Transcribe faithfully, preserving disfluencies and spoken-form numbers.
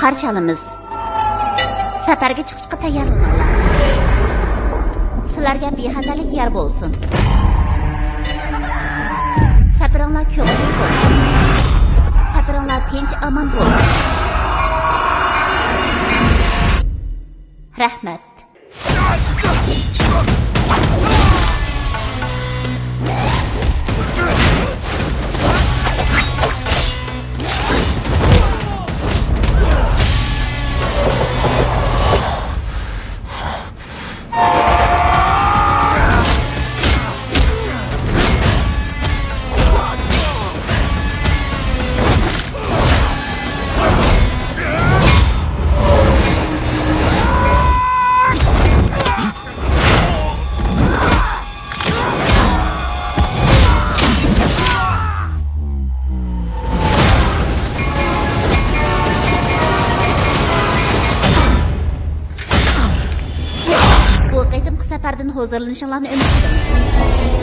قارشى ئالىمىز. سەپەرگە چىقىشقا تەييارلىنىڭلار. سىلەرگە بىخەتەرلىك يار بولسۇن. سەپىرىڭلار كۆڭۈللۈك بولسۇن. سەپىرىڭلار تىنچ ئامان بولسۇن. رەھمەت. بۇ قېتىمقى سەپەردىن ھۇزۇرلىنىشىڭلارنى ئۈمىد قىلىمىز.